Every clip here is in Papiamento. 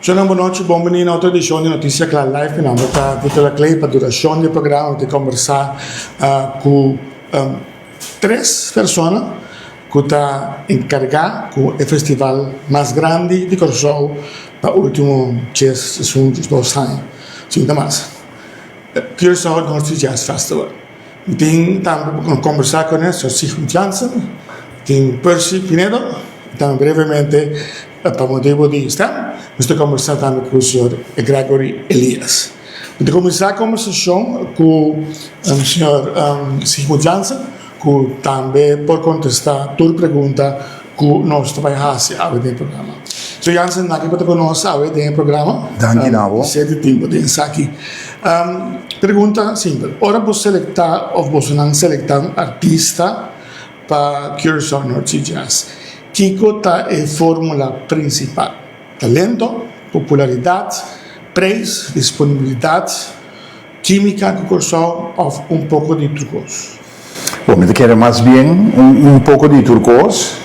Shonnan bon nochi, bon bini na otro edishon di Notisia Kla Live. Mi nomber ta Victor Laclay. Pa durashon di e programa mi ta kombersá ku tres persona ku ta enkargá ku e festival mas grandi di Kòrsou pa último djes, esun, diesdos aña, si no ta mas, Curaçao North Sea Jazz Festival. Mi tin tambe pa kombersá kuné Sir Sigmund Jansen, tin Percy Pinedo i tambe brevemente pa motibu di stèm nos ta kombersá tambe ku Sir Gregory Elias. Mi ta kuminsá kombersashon ku Sr. Sigmund Jansen ku tambe por kontestá tur pregunta ku nos ta bai hasi awe den e programa. Sr. Jansen, danki pa ta ku nos awe den e programa. Danki na bo. Seti tempu den esaki. Pregunta simpel, ora bo selektá òf bosonan selektá un artista pa Curaçao North Sea Jazz, kiko ta e fórmula prinsipal? Talento, popularidat, preis, disponibilidat, kímika ku Kòrsou òf un poko di tur kos? Bo, mi ta kere mas bien un poko di tur kos.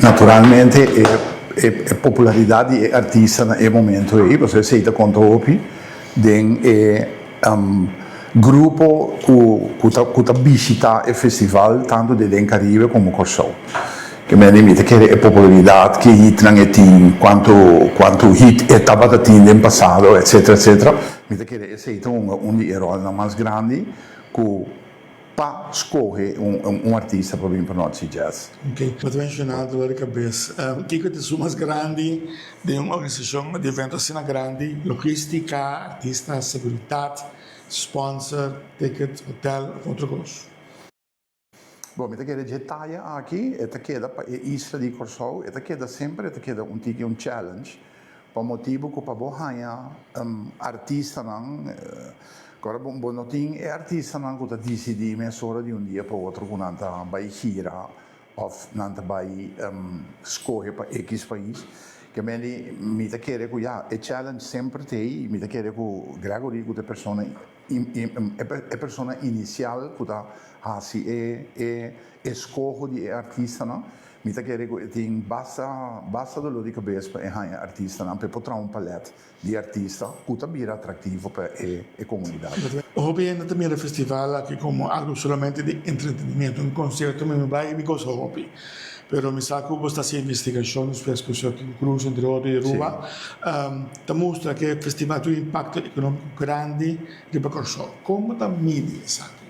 Naturalmente e popularidat di e artista na e momento ei, pasobra esei ta konta hopi den e grupo ku ta bishita e festival tantu di den Karibe komo Kòrsou. Ke mende mi ta kere e popularidat, ke hitnan e tin, kuantu kuantu hit e tabata tin den pasado, etsetera etsetera. Mi ta kere esei ta hunga un di e ròlnan mas grandi ku pa skohe un artista pa bin pa North Sea Jazz. Ok, bo ta menshoná dolor di kabes. Kiko ta esun mas grandi den un organisashon di evento asina grandi? Logistica, artista, seguritat, sponsor, ticket, hotel of otro kos? Bo, mi ta kere dje taya aki e ta keda pa e isla di Kòrsou, e ta keda semper e ta keda un tiki un challenge pa motibu ku pa bo haña artistanan, kòrda bo bo no tin e artistanan ku ta disidí mesora di un dia pa otro ku nan ta bai gira òf nan ta bai skohe pa ekis pais. Ke mende mi ta kere ku ya e challenge semper t'ei, mi ta kere ku Gregory ku ta e persona E persona inisial ku ta hasi e e eskoho di e artistanan, mi ta kere ku e tin basta basta dolor di kabes pa e haña artistanan pa e por traha un palet di artista ku ta bira atraktivo pa e e komunidat. Hopi hende ta mira e festival aki komo algu solamente di entretenimiento, un konsierto mi mi bai i mi gosa hopi. Pero mi sa ku bo sta hasi investigashon despues ku señor Kiko Cruz entre otro di Aruba ta mustra ku e festival tin un impakto ekonómiko grandi riba Kòrsou. Kon bo ta midi esaki?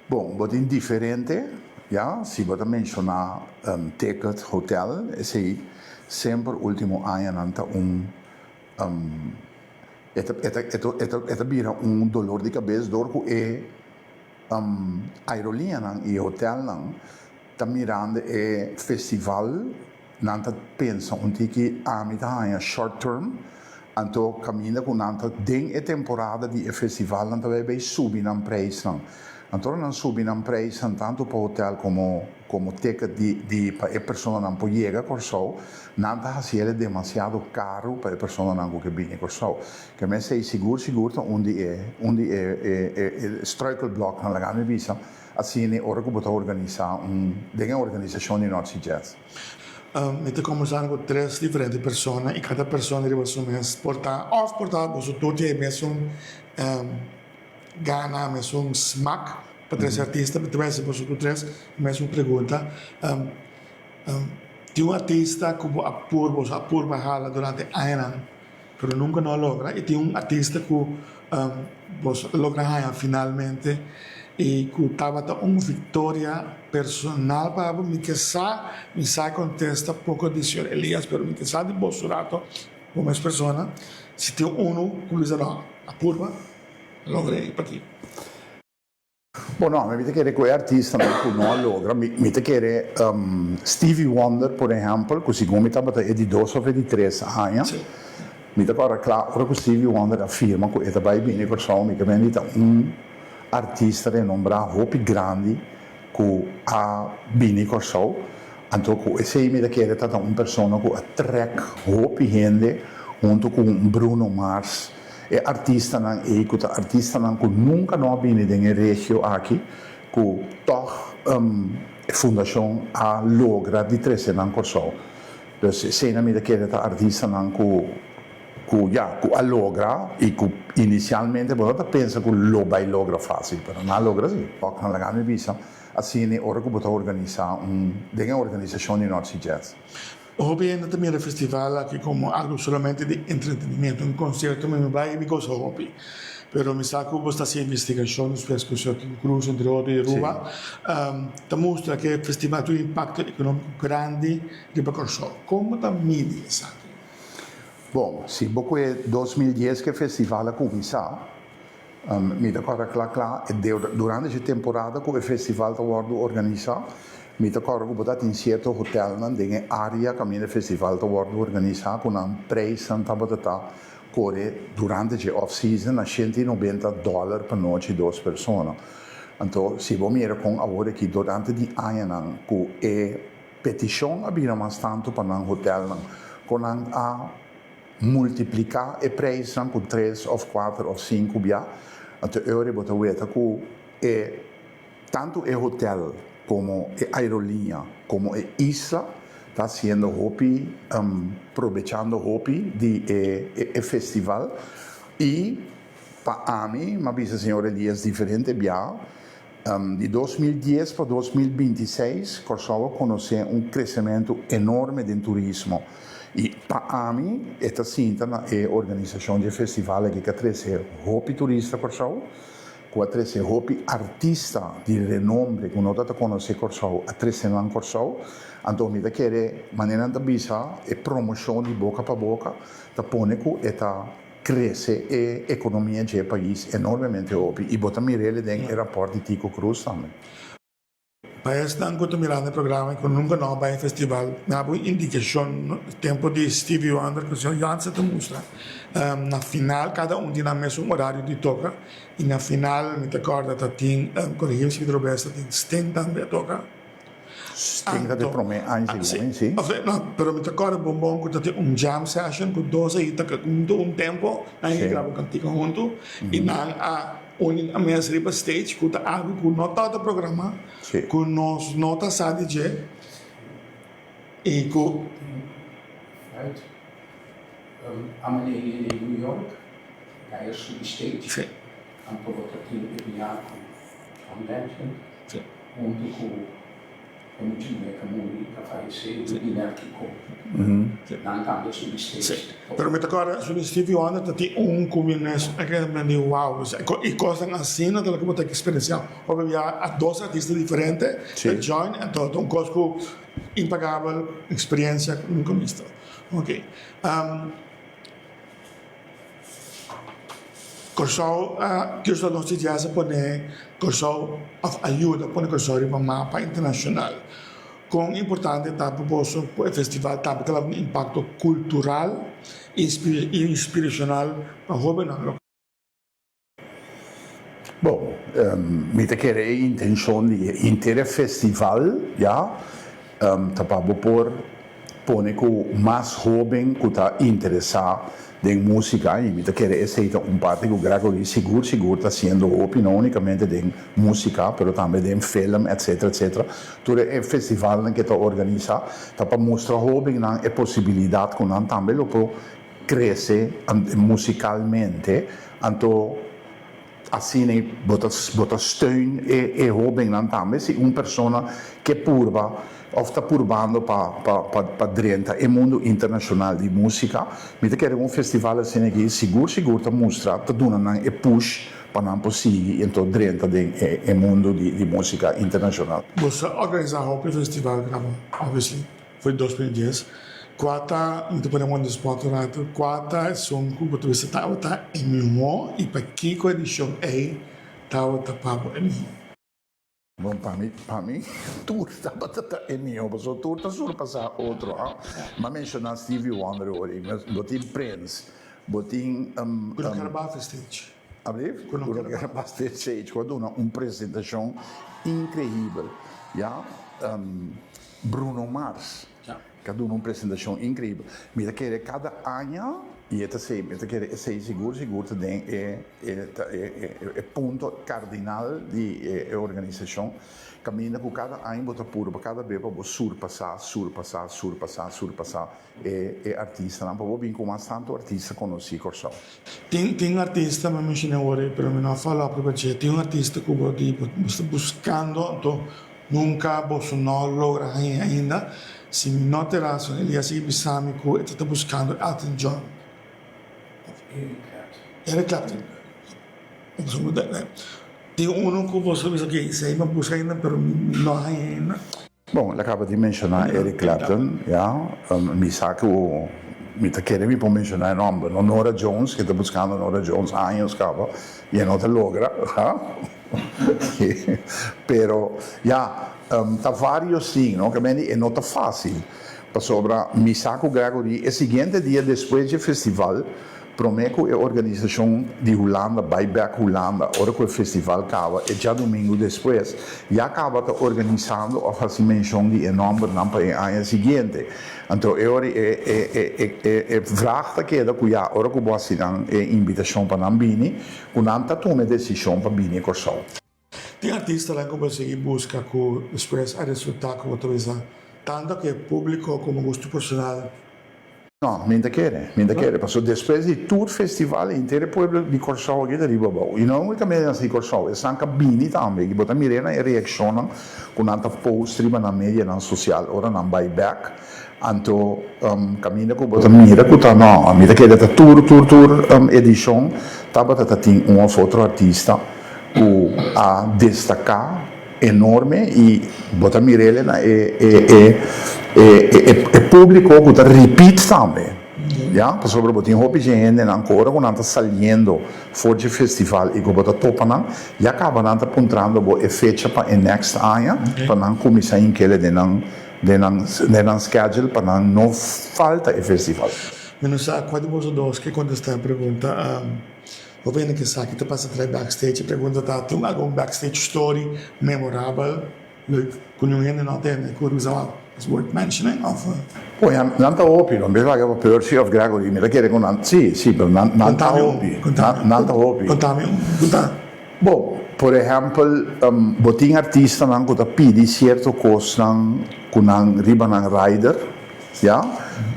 Bon, bo tin diferente, ya, si bo ta menshoná ticket, hotel, esei semper último añanan ta un e ta e ta e ta bira un dolor di kabes dor ku e Aeroliñanan i hotelnan ta mirando e festival, nan ta pensa un tiki ami ta haña short term, anto kaminda ku nan ta den e temporada di e festival nan ta bai bai subi nan preisnan. Anto ora nan subi nan preisnan tantu pa hotel komo komo ticket di di pa e personanan por yega Kòrsou, nan ta hasi el demasiado karu pa e personanan ku ke bini Kòrsou. Ke mester ei sigur sigur ta un di e un di e e struikelbloknan laga mi bisa asina ora ku bo ta organisá un den e organisashon di North Sea Jazz. Mi ta kombersando ku tres diferente persona i kada persona riba su mes por ta òf por ta boso tur tin e mesun gana, mesun smak pa trese artista. Mi ta bai hasi boso tur tres e mesun pregunta. Tin un artista ku bo a purba, boso a purba hala durante añanan? Pero nunca no a logra y tin un artista cu boso a logra haña finalmente y cu tabata un victoria personal pa bo. Mi ke sa, mi sa e contesta poco di señor Elias, pero mi ke sa di boso rato, bo mes persona, si tin uno cu bisa no, a purba, a logra y pa ti. Bo no, mi ta kere ku e artistanan ku no a logra, mi ta kere Stevie Wonder por ehèmpel, ku segun mi tabata e di dos òf e di tres aña, mi ta kòrda kla ora ku Stevie Wonder a firma ku e ta bai bini Kòrsou, mi ta mende ta un artista renombrá hopi grandi ku a bini Kòrsou, anto ku esei mi ta kere ta ta un persona ku a trèk hopi hende huntu ku un Bruno Mars. E artistanan ei ku ta artistanan ku nunka no a bini den e regio aki, ku tòg e fundashon a logra di trese nan Kòrsou. Dus eseinan mi ta kere ta artistanan ku ku ya ku a logra i ku inisialmente bo no ta pensa ku lo bai logra fásil pero nan a logra si. Òk nan laga mi bisa asina ora ku bo ta organisá un den e organisashon di North Sea Jazz. Hopi hende ta mira e festival aki komo algu solamente di entretenimiento, un konsierto mi bai i mi gosa hopi. Pero mi sa ku bo sta hasi investigashon despues ku señor Tico Cruz entre otro di Aruba ta mustra ku e festival tin un impakto ekonómiko grandi riba Kòrsou. Kon bo ta midi esaki? Bon, si bo kue 2010 ku e festival a kuminsá, Mi ta kòrda kla kla e durante dje temporada ku e festival ta wòrdu organisá, mi ta kòrda ku bo ta tin sierto hotelnan den e área kaminda e festival ta wòrdu organisá ku nan preisnan tabata ta kore durante dje off season na 190 dòler pa nochi dos persona. Anto si bo mira kon awor aki durante di añanan ku e petishon a bira mas tantu pa nan hotelnan ku nan a Multipliká e preisnan ku tres òf kuater òf sinku bia, anto e ora bo ta weta ku e tantu e hotèl komo e aeroliña komo e isla ta hasiendo hopi probechando hopi di e e festival i pa ami m'a bisa señor Elias diferente bia Di 2010 pa 2026 Kòrsou a konosé un kresementu enorme den turismo i pa ami e ta sinta na e organisashon di e festival aki ku a trese hopi turista Kòrsou, ku a trese hopi artista di renombre ku no ta ta konosé Kòrsou a trese nan Kòrsou. Anto mi ta kere manera nan ta bisa e promoshon di boka pa boka ta pone ku e ta Crece e economia dje pais enormemente hopi y bo ta mirele den e rapport di Tico Cruz tambe. Pa esnan cu ta mirando e programa y cu nunca no a bay e festival, mi a habi un indicacion tempo di Stevie Wonder cu señor Jansen ta mustra. Na final cada un tin nan mesun horario di toca y na final mi ta corda ta tin, corigi mi si mi ta robes, ta tin Sting tambe a toca. Sting ta di prome aña segun mi, si. No, pero mi ta kòrda bon bon ku ta tin un jam session ku dos a hita huntu un tempo, nan a graba un kantika huntu i nan a uni nan mes riba stage ku ta algu ku no tabata programá, ku nos no ta sa di dje i ku. Right. Amanei den New York, Gaya subi stage, anto bo ta tin e biaha ku John Legend. Huntu ku e mucha muhé ku a muri, ku a fayesé, Ruby Nelky Cole. Nan tambe a subi stage. Pero mi ta kòrda su di Stevie Wonder ta tin un ku mi mes a keda mi di wow. I kosnan asina ta loke bo ta eksperensiá. Hopi bia a dos artista diferente ta join anto ta un kos ku impagabel eksperensia ku nunka misto. Ok. Kòrsou a Kòrsou nos di jazz a pone Kòrsou òf a yuda pone Kòrsou riba mapa internashonal. Kon importante ta pa boso ku e festival tambe ta laga un impakto kultural i inspirashonal pa hóbennan lokal? Bon, mi ta kere e intencion di e inter e festival, ya, ta pa bo por pone cu mas hoben cu ta interesa den musica y mi ta kere esey ta un parti cu Gregory sigur sigur ta haciendo hopi, no unicamente den musica pero tambe den film etcetera etcetera. Tur e festivalnan ke ta organisa ta pa mustra hobennan e posibilidad cu nan tambe lo por crece musicalmente, anto asina bo ta bo ta steun e e hobennan tambe si un persona ke purba of ta purbando pa pa pa pa drenta e mundo internacional di musica mi ta kere un festival asina aki sigur sigur ta mustra ta duna nan e push pa nan por sigui anto drenta den e e mundo di di musica internacional. Bo sa organisa hopi festival graba obviously. For di 2010, kua ta, mi ta pone on the spot un rato, kua ta esun ku bo ta bisa tabata e mihó i pakiko edishon ei tabata pa bo e mihó? Bon, pa mi, pa mi tur tabata ta e mihó, pasobra tur ta surpasá otro, ha. Mi a menshoná Stevie Wonder ora, bo tin Prince, bo tin. Ku no kere bafa stage. Ablief? Ku no kere bafa stage, ku a duna un presentashon inkreibel, ya. Bruno Mars, ku a duna un presentashon inkreibel. Mi ta kere kada aña. I e ta esei, mi ta kere esei sigur sigur ta den e e ta e e punto kardinal di e e organisashon, kaminda ku kada aña bo ta purba kada be pa bo surpasá, surpasá, surpasá, surpasá e e artistanan pa bo bin ku mas tantu artista konosí Kòrsou. Tin tin artista, mi a menshoná awor ei, pero mi no a follow up riba dje, tin un artista ku bo di bo sta buskando anto Nunca boso no logra hañ'é ainda. Si mi no ta rason, Elias sigui bisa mi cu e ta ta buscando Elton John. Of Eric Clapton. Eric Clapton. Tin uno cu boso bisa, ok, esey mi a busca ainda, pero mi no hañ'é ainda. Bon, el a caba di menciona Eric Clapton, ya. Mi sa cu mi ta kere mi por menciona e nomber, no? Norah Jones, ke ta buscando Norah Jones años caba y e no ta logra, ha. Pero ya, ta varios tin, no? Ke men di e no ta fácil. Pasobra mi sa ku Gregory e siguiente dia despues dje festival, promé ku e organisashon di Hulanda bai bèk Hulanda, ora ku e festival kaba e djadumingu despues, ya kaba ta organisando òf hasi menshon di e nòmbernan pa e aña siguiente. Anto e ora e e e e e vraag ta keda ku ya, ora ku bo hasi nan e invitashon pa nan bini, Ku nan ta tuma e desishon pa bini Kòrsou. Tin artistanan ku bo sigui buska ku despues a resultá ku bo ta bisa tantu ku e públiko komo gusto personal. No, mi ta kere, mi ta kere, pasobra despues di tur festival henter e pueblo di Kòrsou aki ta riba abou. I no únikamente nan di Kòrsou, esnan ka bini tambe. I bo ta mir'é na e reakshonnan ku nan ta post riba nan medianan sosial ora nan bai bèk. Anto caminda cu bo ta mira cu ta no, mi ta kere ta tur tur tur edicion tabata ta tin un of otro artista cu a destaca enorme y bo ta mirele na e e e e e publico cu ta repeat tambe ya pasobra bo tin hopi dje hendenan cu ora cu nan ta saliendo for dje festival y cu bo ta topa nan ya caba nan ta puntrando bo e fecha pa e next aña pa nan cuminsa hinkele den nan Den nan den nan schedule pa nan no falta e festival. Mi no sa kua di boso dos ke kontestá e pregunta. Hopi hende ke sa ki ta pasa trae backstage. E pregunta ta, tin algun backstage story memorabel, leuk, ku niun hende no a tende ku bisa wou, it's worth mentioning òf? Bo ya, nan ta hopi, no bisa laga pa Percy òf Gregory, mi ta kere ku nan, si, si, pero nan nan ta Kontami un, hopi, kontami un, nan ta hopi. Kontami un, konta. Bo, por ehèmpel, bo tin artistanan ku ta pidi sierto kosnan ku nan riba nan rider, ya,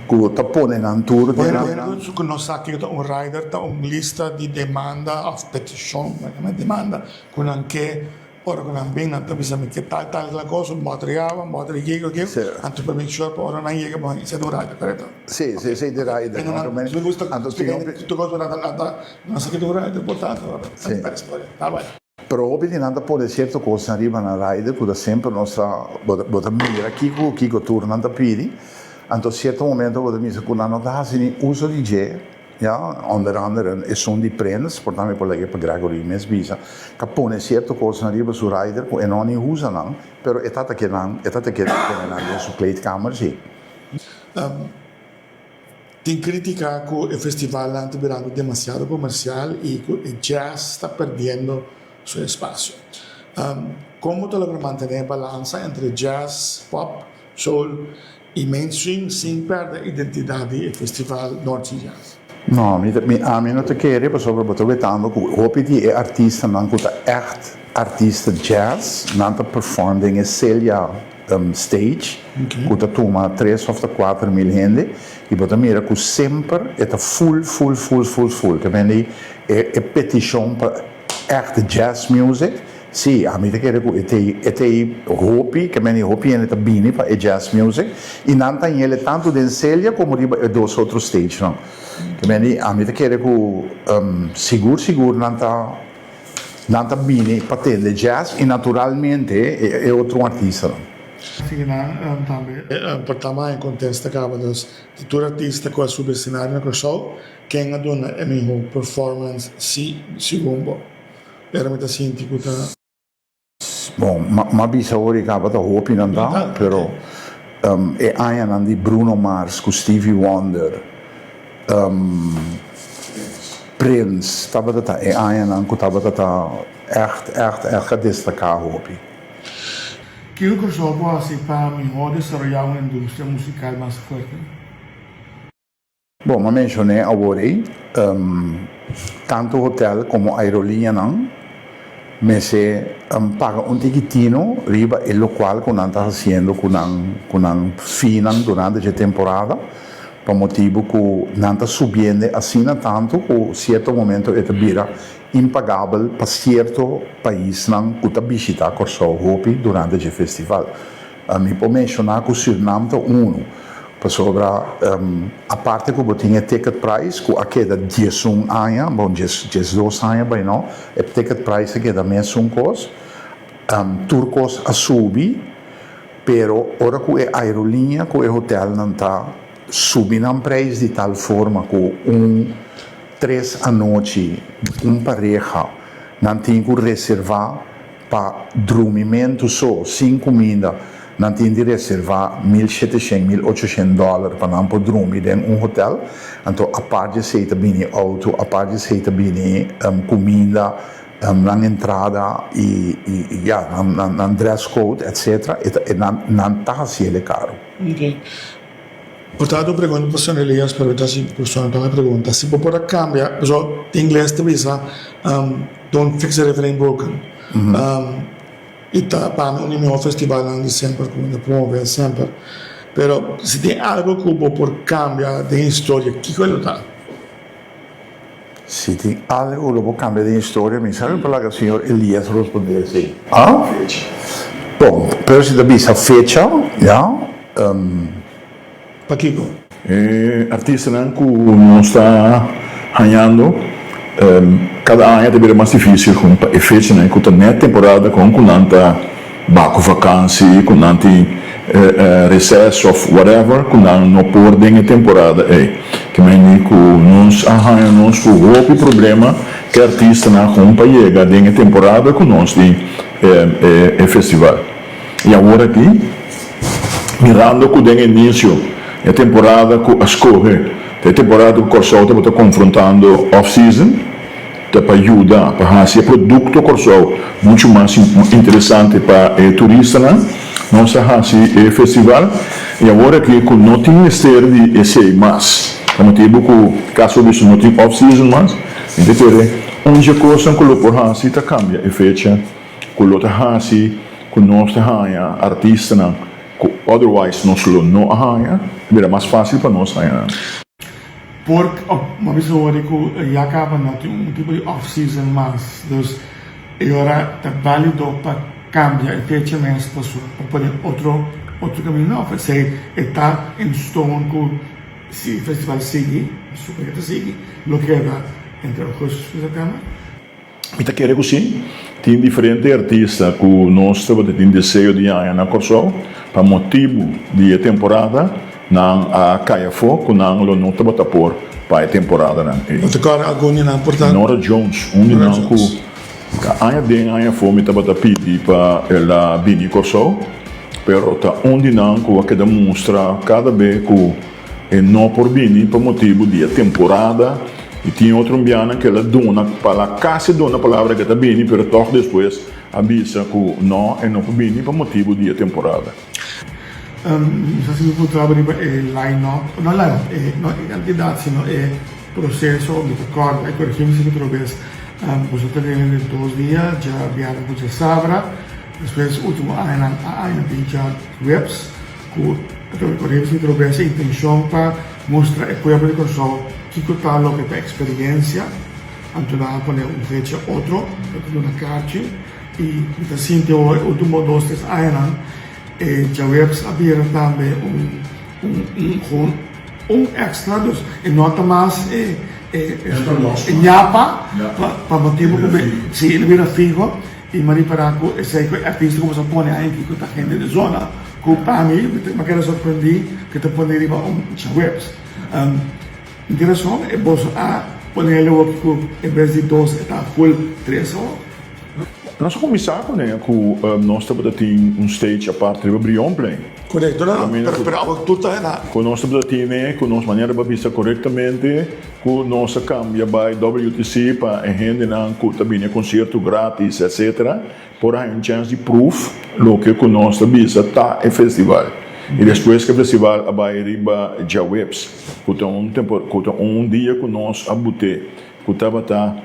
ku ta pone nan tur den nan. Por hende ku no sa kiko ta un rider, ta un lista di demanda òf petishon, demanda, ku nan ke ora ku nan bin nan ta bisa mi ke tal tal tal kos, un bòter di awa, un bòter di kiko kiko, anto pa make sure pa ora nan yega bo esei ta un rider, korekto? Sí, sí, esei ta e rider. Mi gusta splika tur kos ku nan ta. Nan sa ki ta un rider por tanto, Sí. Ta bai. Pero hopi di nan ta pone cierto cosnan riba nan rider cu ta semper nos ta, bo ta, bo ta mira kico kico tur nan ta pidi, anto cierto momento bo ta misa cu nan no ta haci ni uso di dje, ya, onder andere esun di Prins, por ta mi por lege pa Gregory mes bisa, ta pone cierto cosnan riba su rider cu e no ni usa nan, pero e tata ke nan, e tata ke pone nan den su kleedkamer si. Tin critica cu e festivalnan ta birando demasiado comercial y cu e jazz ta perdiendo su espacio. Con bo ta logra mantene e balansa entre jazz, pop, soul y mainstream sin perde identidad di e festival North Sea Jazz? No, mi ta, mi, ami no ta kere pasobra bo ta wetando cu hopi di e artistanan cu ta echt artista jazz, nan ta perform den e Celia stage ku ta tuma tres òf ta 4000 hende i bo ta mira ku semper e ta full full full full full ke men di e e petishon pa ègt jazz music si ami ta kere ku e tei e tei hopi ke men di hopi hende ta bini pa e jazz music i nan ta hele tantu den Celia komo riba e dos otro stage nan ke men di ami ta kere ku sigur sigur nan ta Nan ta bini pa tende jazz y naturalmente e otro artistanan. Sigui nan tambe por ta mas en contesta caba dus di tur artista cu a subi escenario na Corsou ken a duna e miho performance si segun bo pero mi ta sinti cu ta. Bon m'a bisa awor y caba ta hopi nan ta pero e añanan di Bruno Mars cu Stevie Wonder Prince tabata ta e añanan ku tabata ta ègt ègt ègt a destaká hopi. Kiko Kòrsou por hasi pa mihó desaroyá un industria musikal mas fuerte? Bon, m'a menshon'é awor ei, tantu hotel komo aerolinianan mester paga un tiki tino riba e lokual ku nan ta hasiendo ku nan ku nan finan durante dje temporada, pa motibu ku nan ta subiende asina tantu ku sierto momento e ta bira impagabel pa sierto paisnan ku ta bishitá Kòrsou hopi durante dje festival. Mi por menshoná ku Sürnam ta unu, pasobra aparte ku bo tin e ticket price ku a keda 11 aña, bon 12 aña bai no, e ticket price a keda mesun kos, tur kos a subi, pero ora ku e aerolínea ku e hotelnan ta subi nan prijs di tal forma ku un tres anochi un pareha nan tin ku reservá Pa drumimentu so, sin kuminda, nan tin di reservá 1700, 1800 dòler pa nan por drumi den un hotèl. Anto apart di esei ta bini outo, apart di esei ta bini kuminda, nan entrada i ya, nan dress code etcetera. E ta nan ta hasiel e karu. Ok. Por tanto un pregunta pa señor Elias, pero ta si persona tog e pregunta. Si bo por a cambia, pasobra den ingles ta bisa don't fix it if it ain't broken. Y ta pa mi un di mihor festivalnan di semper cu mi ta promove semper. Pero si tin algo cu bo por cambia den historia, kico e lo ta? Si tin algo cu lo por cambia den historia, mi sabi por laga señor Elias responde esey. Ah? Bon, pero si ta bisa fecha, ya. Pakiko? E artistanan ku nos ta hañando kada aña ta bira mas difísil kon pa e fechanan ku ta nèt temporada kon ku nan ta ba ku vakansi, ku nan tin reses òf whatever ku nan no por den e temporada ei. Ke mende ku nos a haña nos ku hopi problema ku e artistanan kon pa yega den e temporada ku nos tin e festival. I awor aki, mirando ku den inisio e temporada ku a skohe ta e temporada ku Kòrsou tabata konfrontando off season, ta pa yuda pa hasi e produkto Kòrsou muchu mas interesante pa e turistanan, nos a hasi e festival. I awor aki ku no tin mester di esei mas, pa motibu ku kaso bisto no tin off season mas, mi ta kere un dje kosnan ku lo por hasi ta kambia e fecha. Ku lo ta hasi ku nos ta haña artistanan ku otherwise nos lo no a haña, ta bira mas fásil pa nos haña nan. Por bo a bisa wòrdu ku ya kaba no tin un tipo di off season mas, dus e ora ta válido pa kambia e fecha mes pasobra pa pone otro otro kaminda òf esei e ta in stone ku si e festival sigui, mi supone ku ta sigui, lo keda entre augustus ku sèptèmber. Mi ta kere ku si. Tin diferente artista ku nos tabata tin deseo di haña na Kòrsou. Pa motibu di e temporada nan a kai afó ku nan lo no tabata por pa e temporadanan ei. Bo ta kòrda algun di nan por ta? Norah Jones, un di nan ku aña den aña afó mi tabata pidi pa el a bini Kòrsou, pero ta un di nan ku a keda mustra kada be ku E no por bini pa motibu di e temporada i tin otro bianan ku el a duna pala kasi duna palabra ku e ta bini pero tòg despues a bisa ku no e no por bini pa motibu di e temporada. Mi sa si mi por traba riba e line up, no line up, e no e kantidat sino e proseso, mi ta kòrda, e korigí mi si mi trobes, boso ta tene den dos dia, djabièrnè ku djasabra, despues último añanan a añadí djaweps. Ku ta rekonosé otro bes e intenshon pa mustra e pueblo di Kòrsou kiko ta loke ta eksperiensia, anto nan a pone un fecha otro pa ta duna karchi i mi ta sinti awor e ultimo dos tres añanan e djaweps a bira tambe un un un un extra dus e no ta mas e e e ñapa pa motibu ku si el a bira fiho. I mi a ripará ku esei ku e artista ku bo sa pone ain kiko ta hende di zona ku pa mi mi a keda sorprendí ku ta pone riba un djaweps. Mi tin rason e boso a pone el awoki ku en bes di dos e ta full tres awo? Nos a kuminsá kuné ku nos tabata tin un stage apart riba Brionplein. Korekto, no, no, pero awo tur ta na. Ku nos tabata tine ku nos manera pa bisa korektamente. Ku nos a kambia bai WTC pa e hendenan ku ta bini e konsierto gratis etc. Por haña un chèns di pruf loke ku nos ta bisa ta e festival. I despues ku e festival a bai riba djaweps ku ta un ku ta un dia ku nos a but'é ku tabata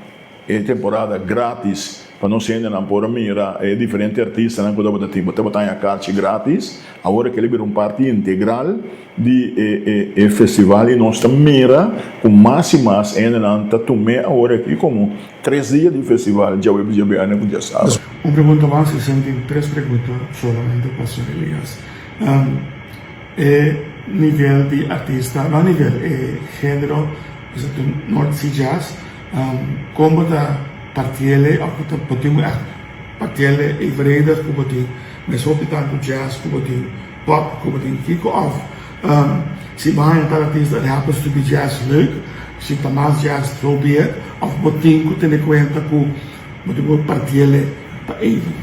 e temporada gratis pa nos hendenan por a mira e diferente artistanan ku tabata tin. Bo tabata haña karchi gratis. Awor e kere bira un parti integral di e e festival i nos ta mira ku mas i mas hendenan ta tum'é awor aki komo tres dia di festival, djaweps, djabièrnè ku djasabra. Un pregunta mas, i sèn tin tres pregunta solamente pa señor Elias. E nivel di artista, no nivel, e género, bisa ta North Sea Jazz, kon bo ta partiel òf bo ta bo tin ku ègt partiel evenredig ku bo tin mes hopi tantu jazz ku bo tin pop ku bo tin kiko òf si bo haña tal artista it happens to be jazz leuk, si ta mas jazz so be it òf bo tin ku tene kuenta ku bo tin ku partiel pa even.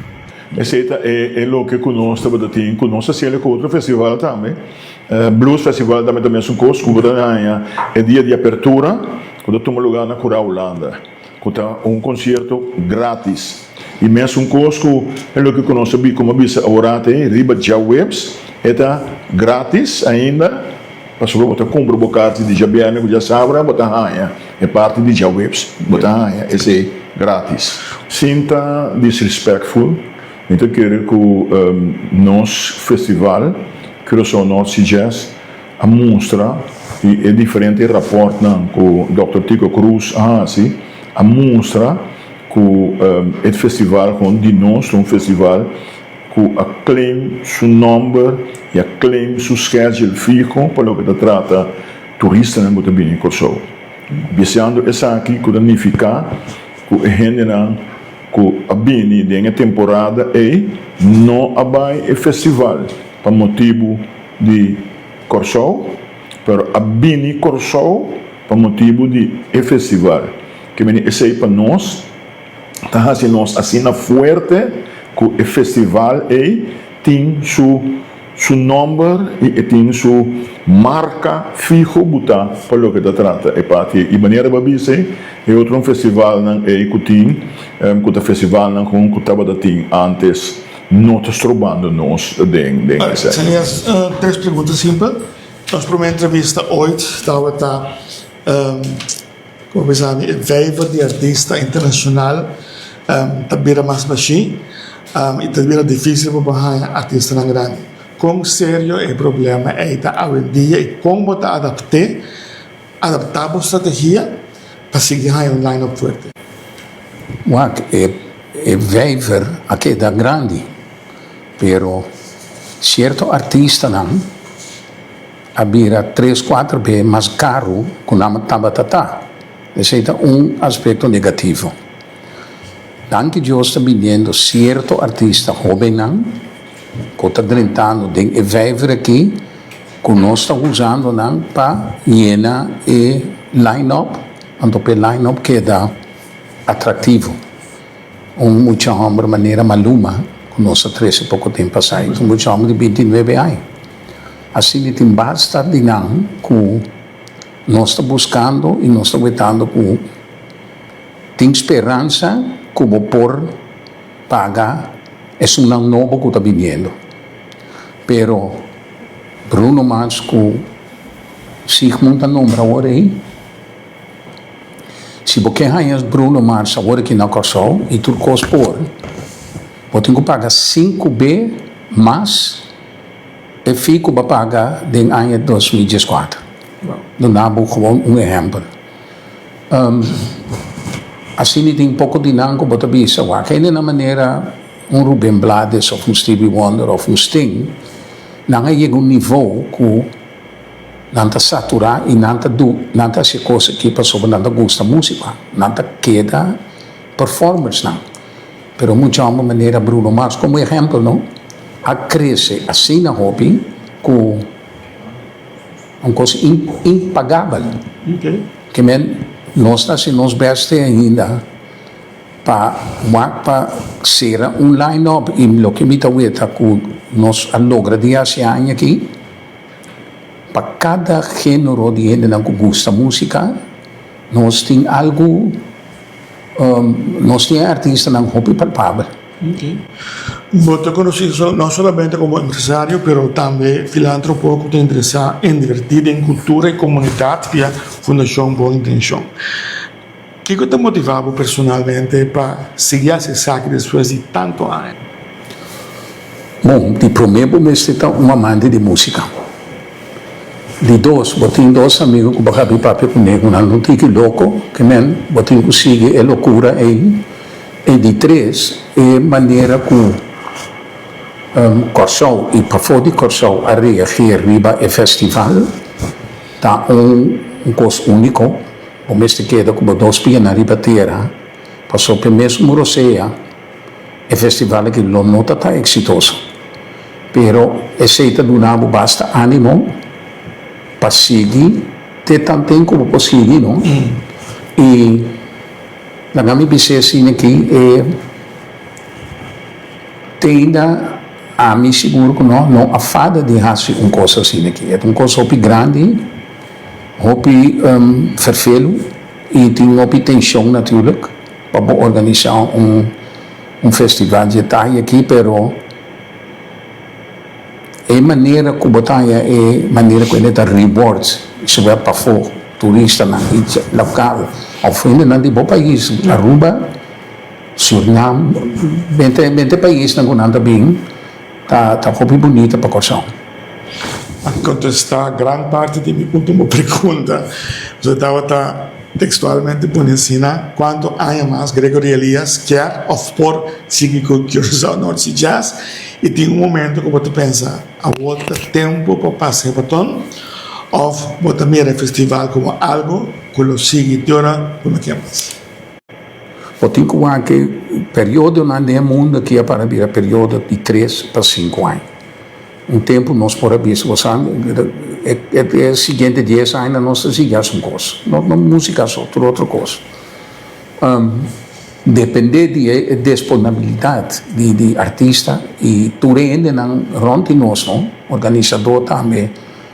Esei ta e loke ku nos tabata tin ku nos a hasiel ku otro festival tambe. Blues Festival tambe ta mesun kos ku bo ta haña e dia di apertura ku ta tuma lugá na Kurá Hulanda ku ta un konsierto gratis. I mesun kos ku e loke ku nos a bi komo a bisa aworat ei riba djaweps e ta gratis ainda pasobra bo ta kumpra bo karchi di djabièrnè ku djasabra bo ta haña e parti di djaweps bo ta haña esei gratis. Sin ta disrespectful Mi ta kere ku nos festival Curaçao North Sea Jazz a mustra i e diferente raportnan ku Dòkter Tico Croes a hasi a mustra ku e festival kon di nos ta un festival ku a claim su nòmber i a claim su schedule fiho pa loke ta trata turistanan ku ta bini Kòrsou. Bisiando esaki ku ta nifiká ku e hendenan ku a bini den e temporada ei no a bai e festival pa motibu di Kòrsou, pero a bini Kòrsou pa motibu di e festival. Ke meni esei pa nos ta hasi nos asina fuerte ku e festival ei tin su Su nomber y e tin su marca fiho buta pa loke ta trata e parti ei. Y manera bo a bisa ei, e otro festivalnan ei cu tin, cu ta festivalnan con cu tabata tin antes, no ta strobando nos den den esei. Señor, tres pregunta simpel. Nos prome entrevista ooit tabata. Como bisa mi e vijver di artista internacional ta bira mas bashí y ta bira dificil pa bo haña artistanan grandi. Con serio e problema ey ta awendia y con bo ta adapt'é, adaptá bo strategia pa sigui haña un line-up fuerte? Wak, e vijver a keda grandi, pero cierto artistanan a bira tres kuater be mas karu ku nan tabata ta. Esei ta un aspekto negativo. Danki Dios ta biniendo sierto artista hóbennan ku ta drentando den e vijver aki ku nos ta usando nan pa yena e line-up, anto pa e line-up keda atraktivo. Un mucha hòmber manera Maluma ku nos a trese poko tempu pasá, e ta un mucha hòmber di bintinuebe aña. Asina tin basta di nan ku nos ta buskando i nos ta wetando ku tin speransa ku bo por paga esunnan nobo ku ta biniendo. Pero Bruno Mars ku Sigmund ta nombra awor ei, si bo ke haña Bruno Mars awor aki na Kòrsou i tur kos por, bo tin ku paga sinku be mas. E fee ku bo a paga den aña 2014. Duna bo gewoon un ehèmpel. Asina tin poko di nan ku bo ta bisa wak hende na manera un Ruben Blades òf un Stevie Wonder òf un Sting, nan a yega un nivou ku nan ta saturá i nan ta du nan ta hasi e kos aki pasobra nan ta gusta músika. Nan ta keda performersnan. Pero mucha homber manera Bruno Mars como ehempel no a crece asina hopi cu un cos impagabel. Ke men nos ta haci nos best te ainda pa wak pa cera un line up y loke mi ta weta cu nos a logra di haci aña aki pa cada genero di hendenan cu gusta musica nos tin algo. Nos tin e artistanan hopi palpabel. Ok. Bo ta konosí no solamente komo empresario pero tambe filántropo ku ta interesá invertí den kultura i komunidat via Fundashon Bon Intenshon. Kiko ta motivá bo personalmente pa sigui hasi esaki despues di tantu aña? Bon, di promé bo mester ta un amante di músika. Di dos, bo tin dos amigu ku bo habi papia kuné ku nan no tiki loko, ke men bo tin ku sigui e lokura ei. E di tres, e manera ku Kòrsou i pafó di Kòrsou a reagir riba e festival ta un kos úniko. Bo mester keda ku bo dos pianan riba tera, pasobra p'e mesmu rosea e festival aki lo no ta tan eksitoso. Pero esei ta duna bo basta ánimo pa sigui te tanten ku bo por sigui, no? I laga mi bis'é asina aki, e te ainda ami sigur ku no no a fada di hasi un kos asina aki. E ta un kos hopi grandi. Hopi ferfelu y tin hopi tension natuurlijk pa bo organisa un un festival dje tahi aki pero e manera cu bo ta haya e manera cu hende ta reward zowel pafo turistanan y local of hendenan di bo pais Aruba, Surinam bente bente paisnan cu nan ta bin. Ta ta hopi bunita pa Kòrsou. A kontestá gran parti di mi último pregunta. Bo tabata tekstualmente pone asina, Kuantu aña mas Gregory Elias kier òf por sigui ku Curaçao North Sea Jazz? I tin un momento ku bo ta pensa, awor ta tempu pa pasa e baton? Òf bo ta mira e festival komo algu ku lo sigui te ora ku no kier mas? Bo tin ku wak e periodonan den e mundu aki a para bira periodo di tres pa sinku aña. Un tempu nos por a bisa bo sa e siguiente dies añanan nos ta sigui hasi un kos, no no musika so, tur otro kos. Depende di e desponabilidat di di artista i tur e hendenan rònt di nos no, organisadó tambe,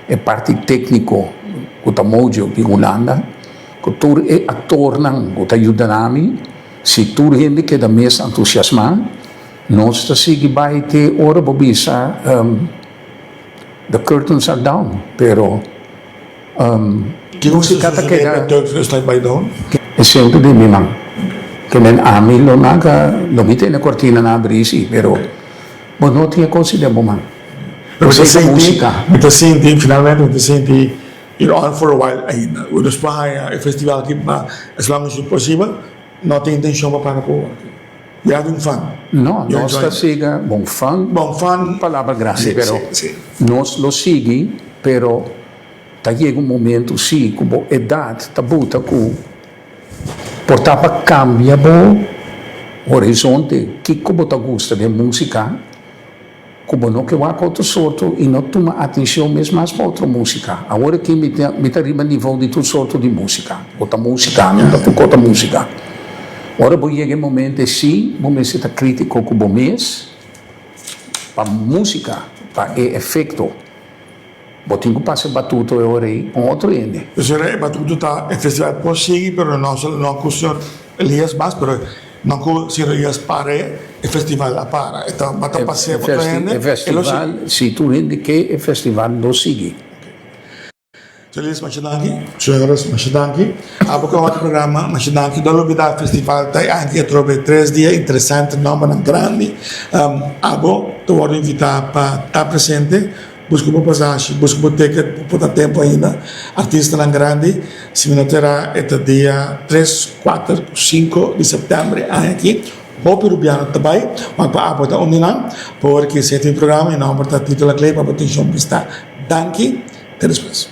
e parti tékniko ku ta Mojo di Hulanda. Ku tur e aktornan ku ta yuda nami, si tur hende keda mes entusiasmá, nos ta sigui bai te ora bo bisa the curtains are down, pero Kiko músika ta sosodé keda. pa e curtains ta bai down? E siento den mi man. Ke men ami lo naga, lo mi tene kortinanan abrí si, pero bo no tin e kos den bo man. Pero mi ta Esei ta sinti, músika. mi ta sinti, finalmente mi ta sinti You're on for a while ainda. Nos por haña e festival aki pa as long as posibel. No tin intencion pa para por aki. You're having fun. No, You're nos ta enjoying it. siga, bon fun, Bon fun. palabra grandi, Sí, pero sí, sí. nos lo sigui, pero ta yega un momento sí cu bo edad ta buta cu por ta pa cambia bo horizonte, kico bo ta gusta den musica. Ku bo no ke wak otro sorto i no tuma atencion mes mas pa otro musica. Awor aki mi ta mi ta riba nivo di tur sorto di musica. Bo ta musica, no ta tur ko ta musica. Ora bo yega e momento esi, bo mester ta critico ku bo mes pa musica, pa e efecto. Bo tin ku pasa e batuto e ora ei pa un otro hende. Señora, e batuto ta e festival por sigui, pero no solo no ku señor Elias mas, pero no ku señor Elias para e, e festival a para. E ta bata pas'é pa otro hende, E e lo sigui. festival, si tur hende ke, e festival lo sigui. Señor Elias, masha danki. Señores, masha danki. Abo ku a wak e programa, masha danki. No lubida festival ta e anki atrobe tres dia, interesante, nombernan grandi. Abo ta wòrdu invitá pa ta presente. Buska bo pasashi, buska bo ticket, bo por ta tempo ainda. Artistanan grandi, si mi no ta era e ta dia tres, kuater ku sinku di sèptèmber e aña aki. Hopi rubiano ta bai, wak pa abo ta un di nan. Por ki esei ta mi programa, mi nòmber ta Tito Laclay, pa bo atenshon prestá. Danki, te despues.